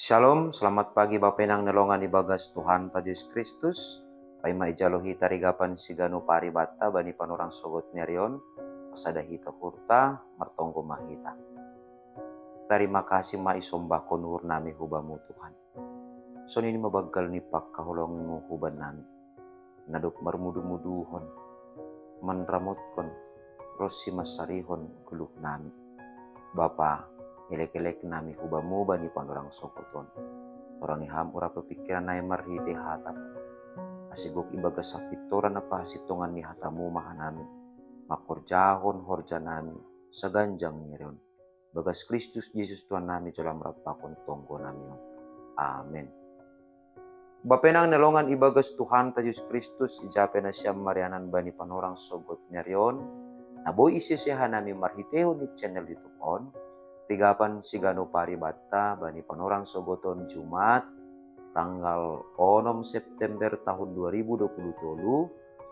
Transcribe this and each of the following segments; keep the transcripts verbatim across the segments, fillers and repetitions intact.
Shalom, selamat pagi Bapenang nelongan ibagas Tuhan ta Yesus Kristus. Paima ijalo hita rigapan sigano paribatta bani panorang sogot nerion, pasada hita hurta, martonggo mahita. Terima kasih ma isombahkon uhur nami hubamu Tuhan. Sonini mabaggal ni pakkaholongimu huban nami. Nadok marmudu-muduhon, manramotkon, ronsi mansarihon goluh nami. Bapa, elek-elek nami hubamu bani panorang sogoton. Torangi ham urap pingkiran nai marhite hatam. Asigok ibagas sapintoran na pahasintongan ni hatamu mahanami. Makorjahon horja nami, saganjang nerion. Bagas Kristus Yesus Tuhan nami jolam rampakon tonggo nami on. Amen. Bapenang nelongan ibagas Tuhan ta Yesus Kristus, ijape nasiam marianan bani panorang sogot nerion, na boi iseseha nami marhitehon ni channel YouTube on, rigapan sigano paribatta bani panorang sogoton Jumat, tanggal onom September tahun dua ribu dua puluh tolu,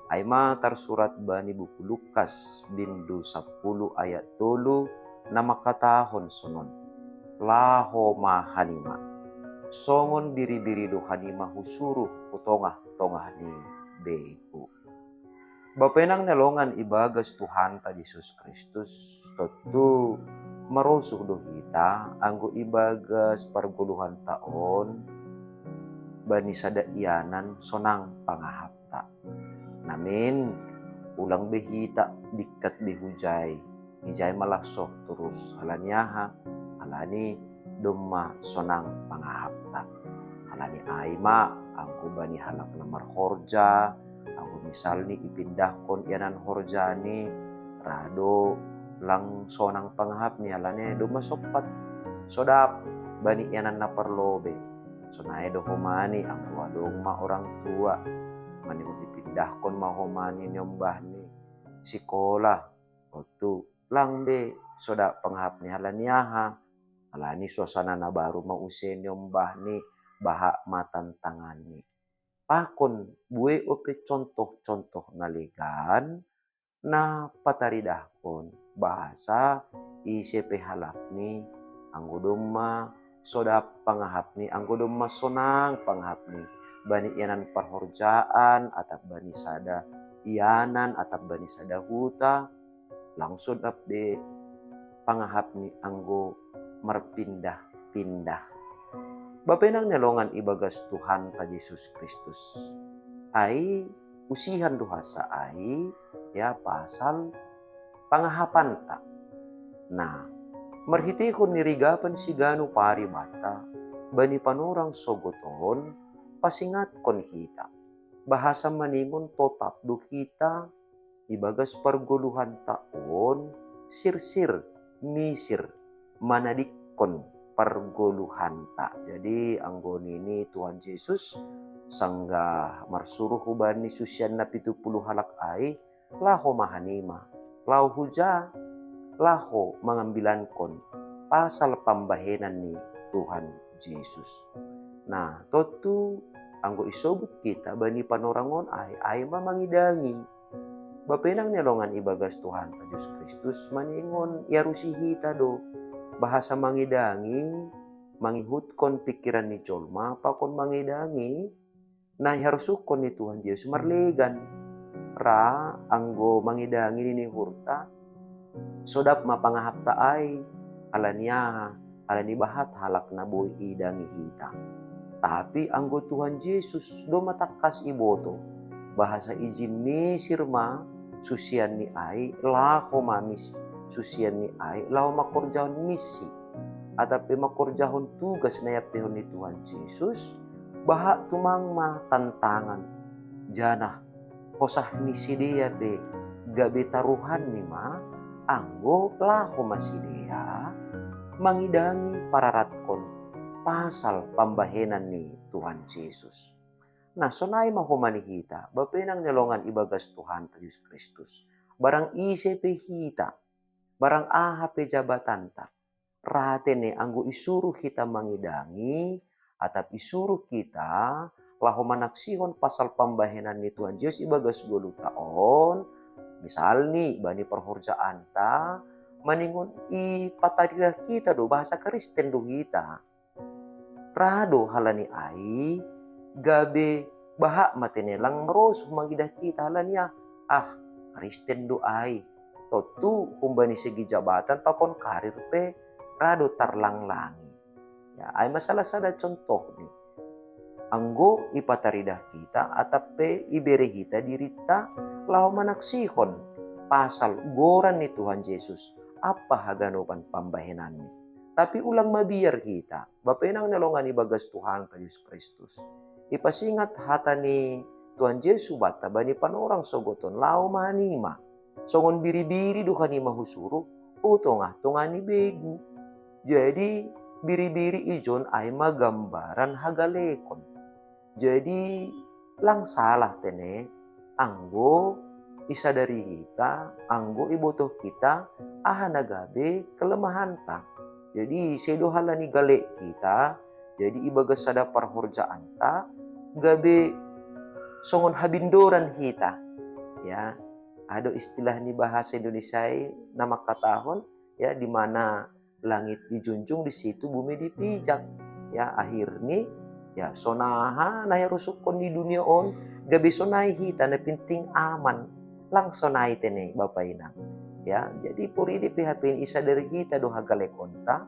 ai ma tarsurat bani buku Lukas bindu sapuluh ayat tolu na mangkatahon sonon. Laho ma hanima. Songon biri-biri do hanima husuruh hu tongah-tongah ni begu. Bapenang nelongan ibagas Tuhan ta Yesus Kristus, tontu marosuh do hita anggo ibagas pargoluhan ta on bani sada ianan sonang pangahap ta. Namin, ulang be hita dikkat be hujai, hijai malah soh torus halani aha, halani domma sonang pangahap ta. Halani ai ma anggo bani halak na marhorja, anggo misalni ipindahkon ianan horjani, ra do lang sonang pangahap ni halani domma sompat sodap bani ianan na parlobei. Sonai do homani anggo adong ma orang tua, maningon ipindahkon ma homani niombahni sikola, tontu lang be sodap pangahap ni halani aha, halani suasana na baru ma use niombahni, bahat ma tantanganni. Pakon bue ope contoh-contoh na legan na pataridahkon bahasa ise pe halakni anggo domma sodap pangahapni, anggo domma sonang pangahapni bani ianan parhorjaan atap bani sada ianan atap bani sada huta, lang sodap be pangahapni anggo marpindah-pindah. Bapenang nelongan ibagas Tuhan ta Yesus Kristus. Ai usihan do hasa ai ya pasal pangahapanta. Nah, marhitehon ni rigapan sigano paribata bani panorang sogoton pasingatkon hita bahasa maningon totap do hita ibagas pargoluhanta on sirsir misir manadikkon pargoluhanta. Jadi anggo nini Tuhan Yesus sanggah marsuruh hubani susian na pitu puluh halak ai, laho ma hanima, laho huja, laho mangambilankon pasal pambahenan ni Tuhan Yesus. Nah, tontu anggo isobut hita bani panorang on ai, ai ma mangidangi. Bapenang nelongan ibagas Tuhan ta Yesus Kristus maningon iarusi hita do bahasa mangidangi, mangihutkon pingkiran ni jolma pakon mangidangi na iharusukkon ni Tuhan Yesus marlegan. Ra anggo mangidangi nini uhurta, sodap ma pangahapta ai, halani aha, halani bahat halak na boi idangi hita. Tapi anggo Tuhan Yesus domma tangkas iboto bahasa ijin misir ma susianni ai, laho ma mis susianni ai laho mangkorjahon misi atap pe mangkorjahon tugas na iampehon ni Tuhan Yesus, bahat tumang ma tantangan janah hosah ni sidea pe gabe taruhanni ma anggo laho ma sidea mangidangi pararatkon pasal pambahenan ni Tuhan Yesus. Nah, sonai ma homani hita bapenang nelongan ibagas Tuhan Yesus Kristus. Barang ise pe hita, barang aha pe jabatanta, ra tene anggo isuruh hita mangidangi atap isuruh hita laho manaksihon pasal pambahenan ni Tuhan Yesus ibagas goluhta on, misalni bani parhorjaanta, maningon ipataridah hita do bahasa Kristen do hita. Rado halani ai, gabe baha matene lang merosuh magidah kita halani ah, ah, Kristen do ai. Tontu humbani segi jabatan pakon karir pe rado tarlanglangi. Ya, ai masalah sada contoh ni. Anggo ipataridah kita atap pe ibere hita dirita laho manaksihon pasal goran ni Tuhan Yesus, apa haganupan pambahenanni. Tapi ulang mabiar hita, Bapa inang na longan ibagas Tuhan Yesus Kristus. Ipasingat hata ni Tuhan Yesus banta bani panorang sogoton laho manima. Songon biri-biri do hanima husuru, o tongah-tongah ni begu. Jadi biri-biri ijon ai ma gambaran hagalekon. Jadi lang salah tene, anggo isadari hita, anggo ibotoh kita, aha na gabe kelemahanta. Jadi sedo halani galek kita, jadi ibagas sada parhorjaanta, gabe songon habindoran hita. Ya, ado istilah ni bahasa Indonesia na mangkatahon, ya, di mana langit dijunjung, di situ bumi dipijak. Ya, akhirnya, ya, sonaha na herusukkon di dunia on, gabe sonai hita na penting aman. Lang sonai tene Bapa inang. Ya, jadi pori di P H P ini isadari hita do hagalekonta,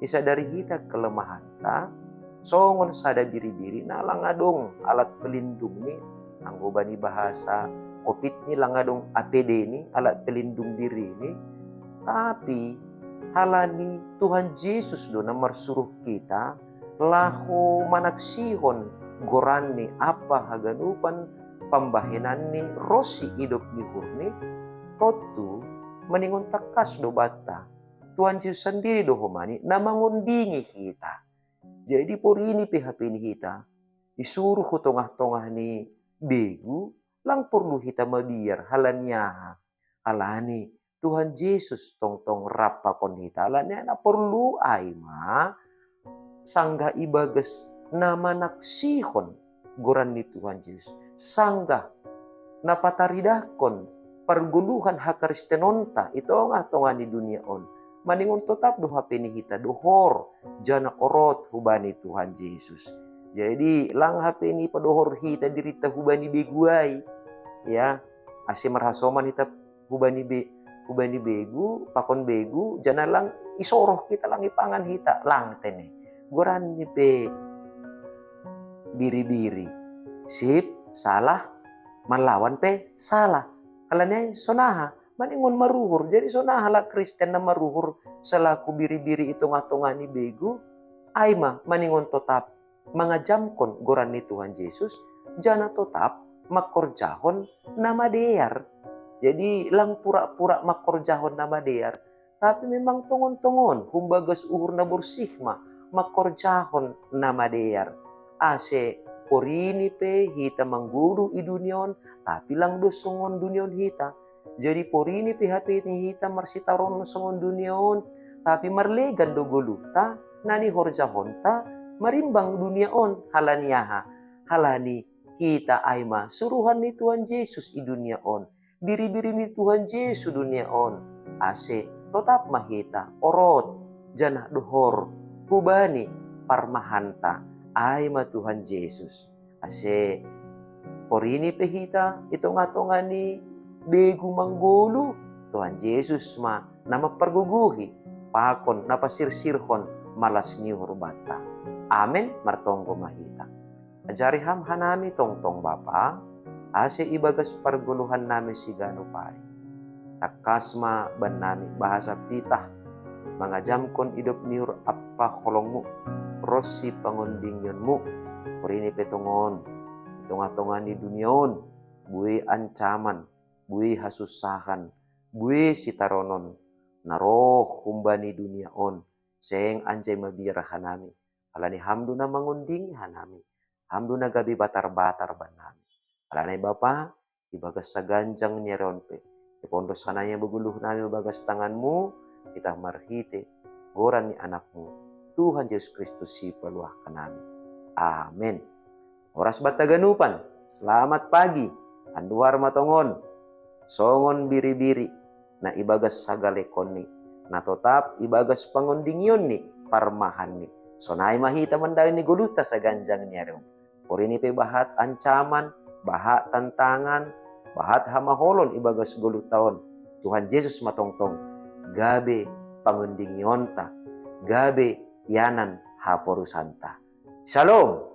isadari hita kelemahanta, songon sada biri-biri na lang adong alat pelindung ni, anggo bani bahasa covid ni lang adong A P D ni, alat pelindung diri ni. Tapi halani Tuhan Yesus do na marsuruh kita laho manaksihon goran ni apa haganupan pambahenan ni ronsi idop ni uhur ni, tontu maningon tangkas do banta. Tuhan Yesus sandiri do homani na mangondingi hita. Jadi pori ni P H P ni hita, isuruh hu tongah-tongah ni begu, lang porlu hita mabiar halani aha. Halani Tuhan Yesus tongtong rap pakon hita, halani na porlu ai ma sanggah ibagas na manaksihon goran ni Tuhan Yesus, sanggah na pataridahkon pargoluhan hakristenonta i tongah-tongah ni dunia on, maningon totap do hape ni hita dohor jana orot hubani Tuhan Yesus. Jadi lang hape ni padohor hita dirita hubani beguai, ya, ase marhasoman hita hubani be hubani begu pakon begu, jana lang isoroh hita, lang ipangan hita, lang tene. Goran ni pe biri-biri, sip, salah, manlawan pe salah. Halani sonaha maningon maruhur. Jadi sonaha lah Kristen na maruhur selaku biri-biri i tongah-tongah ni begu, ai ma maningon totap mangajamkon goran ni Tuhan Yesus, jana totap mangkorjahon na madear. Jadi lang pura-pura mangkorjahon na madear, tapi memang tongon-tongon humbagas uhur na borsih ma mangkorjahon na madear. Ase pori ni pe hita manggoluh i dunia on, tapi lang do songon dunia on hita. Jadi pori ni pe hape ni hita marsitaronon songon dunia on, tapi marlegan do goluhta, na nihorjahonta marimbang dunia on. Halani aha? Halani hita ai ma suruhan ni Tuhan Yesus i dunia on, biri-biri ni Tuhan Yesus dunia on, ase totap ma hita orot jana dohor hubani parmahanta, ai ma Tuhan Yesus. Ase pori ni pe hita i tongah-tongah ni begu manggoluh, Tuhan Yesus ma na mampargogohi pakon na pasirsirhon malas ni uhur banta. Amen. Martonggo ma hita. Ajari Ham hanami tongtong Bapa, ase ibagas pargoluhan nami siganup ari, tangkas ma bannami bahasa pitah mangajamkon idop ni uhur ampa holongmu ronsi pangondingionmu. Pori ni pe tongon, i tongah-tongah ni dunia on, buei ancaman, buei hasussahan, buei sitaronon na roh humbani dunia on, seng anjai mabiar hanami. Halani Ham do na mangondingi hanami, Ham do na gabe batar-batar bannami. Halani Bapa, ibagas saganjang ni ari on pe, ipondos hanami ma goluhnami ibagas tanganmu, pitah marhite goran ni Anakmu, Tuhan Yesus Kristus Sipaluah hanami. Amen. Horas banta ganupan, selamat pagi, anduhar ma tongon, songon biri-biri na ibagas sagalekonni, na totap ibagas pangondingionni parmahanni, Sonai ma hita mandalan ni goluhta saganjang ni ari on. Porini pe bahat ancaman, bahat tantangan, bahat hamaholon ibagas goluhta on, Tuhan Jesus ma tongtong gabe pangondingionta, gabe ianan haporusanta. Shalom.